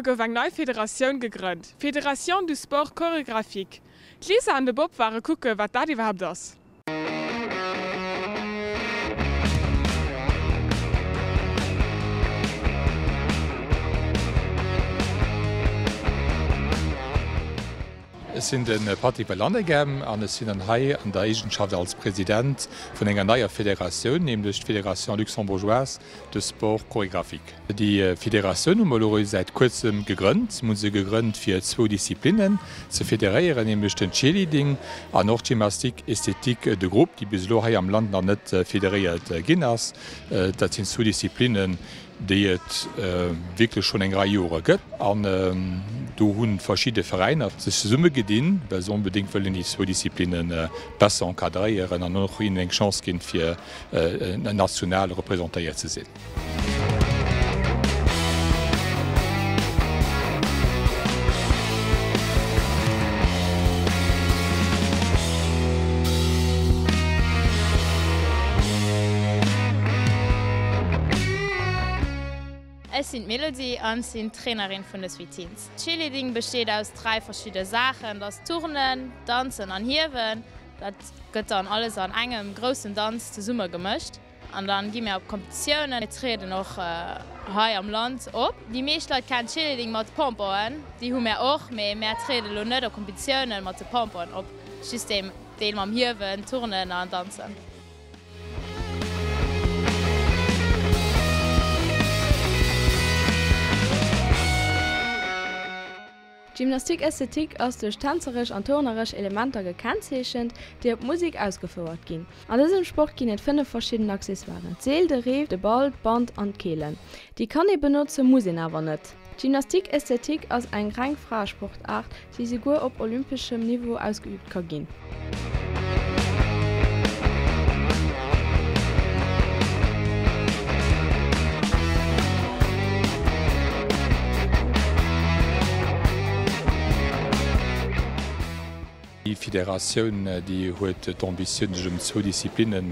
Gouf eng nei Federatioun gegrënnt, Fédération du Sport Chorégraphique. D'Lisa an de Bob ware kucke wat dat iwwerhaapt ass. Ech sinn de Patrick Van Landeghem an ech sinn dann hei an der Eegenschaft als President vun enger neier Federatioun, nämlech d'Fédération luxembourgeoise de sport chorégraphique. Déi Federatioun hu mer elo eréischt säit kuerzem gegrënnt. Mir hu se gegrënnt fir zwou Disziplinnen ze federéieren, nämlech den Cheerleading an och d'Gymnastique esthétique de groupe, déi bis elo hei am Land nach net federéiert ginn ass. Dat sinn zwou Disziplinnen, déi et wierklech schonn eng Rei Jore gëtt. An do hu verschidde Veräiner sech zesummegedinn, well se onbedéngt wëllen déi zwou Disziplinne besser encadréieren an och hinnen eng Chance ginn, fir national representéiert ze sinn. Ech sinn d'Melody an sinn Trainerin vun de Sweet Teens. Cheerleading besteet aus 3 verschidde Saachen, dat ass Turnen, Danzen an Hiewen. Dat gëtt dann alles an engem groussen Danz zesumme gemëscht. An dann gi mir op Kompetitiounen. Mir trieden och hei am Land op. Déi meescht Leit kennen Cheerleading mat Pompoen, déi hu mär och, mee mär trieden elo net op Kompetitiounen mat de Pompoen op, just deen Deel mam Hiewen, Turnen an Danzen. D'Gymnastique esthétique ass duerch tänzeresch an turneresch Elementer gekennzeechent, déi op Musek ausgefouert ginn. An dësem Sport ginn et 5 verschidden Accessoiren, d'Seel, de Reef, de Ball, d'Band an d'Keelen. Déi kann ee benotzen, muss een awer net. D'Gymnastique esthétique ass eng reng Fraesportaart, déi souguer op olympeschem Niveau ausgeüübt ka ginn. Déi Federatioun, déi huet d'Ambitioun, sech ëm zwou Disziplinnen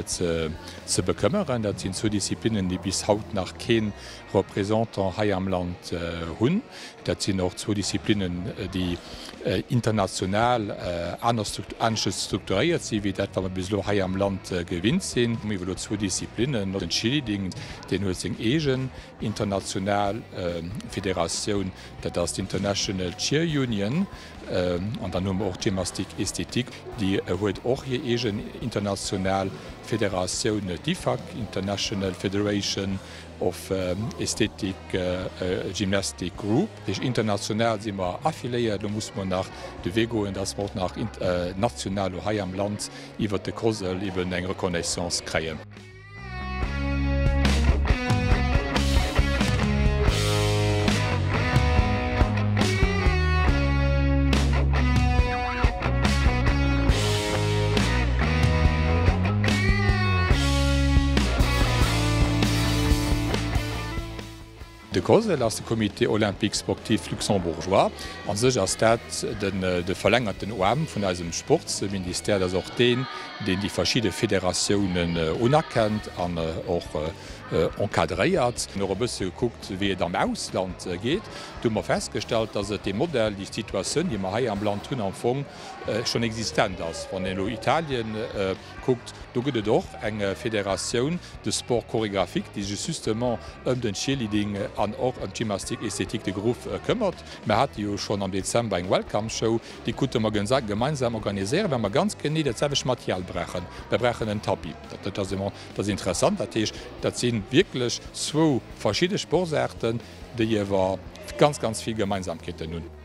ze bekëmmeren. Dat sinn zwou Disziplinnen, déi bis haut nach kee Représentant hei am Land hunn. Dat sinn och zwou Disziplinnen, déi international aneschters strukturéiert sinn, wéi dat, wat mer bis elo hei am Land gewinnt sinn. Mir hu elo zwou Disziplinnen, den Cheerleading, deen huet seng eegen international Federatioun, dat ass d'International Cheer Union. An dann hu mer och d'Gymnastique esthétique, déi huet och hir eegen international Federatioun, d'IFAG, International Federation of Aesthetic Gymnastic Group. Dat heescht, international si mer affiléiert. Elo musse mer nach de Wee goen, dass mer och nach national elo hei am Land iwwert de COSL eben eng Reconnaissance kréien. De COSL ass de Comité Olympique Sportif Luxembourgeois. A sech ass dat de verlängerten Aarm vun eisem Sportsministère. Dat ass och deen, deen déi verschidde Federatiounen unerkennt an och encadréiert. Mir hunn och e bësse gekuckt, wéi et am Ausland geet. Do hu mer festgestallt, dass et dee Modell, déi Situatioun, déi mer hei am Land hunn, am Fong schonn existent ass. Wann een elo Italien kuckt, do gëtt et och eng Fédératioun de sport chorégraphique, déi sech justement ëm den Cheerleading an och ëm d'Gymnastique esthétique de groupe këmmert. Mer hate jo schonn am Dezember eng Welcome Show, déi krute mer gemeinsam organiséiert, well mer ganz genee dat selwecht Material brauchen. Mer brauchen en Tapis. Dat ass interessant. Dat heescht, dat si wierklech zwou verschidde Sportsaarten, déi awer ganz, ganz vill Gemeinsamkeeten hunn.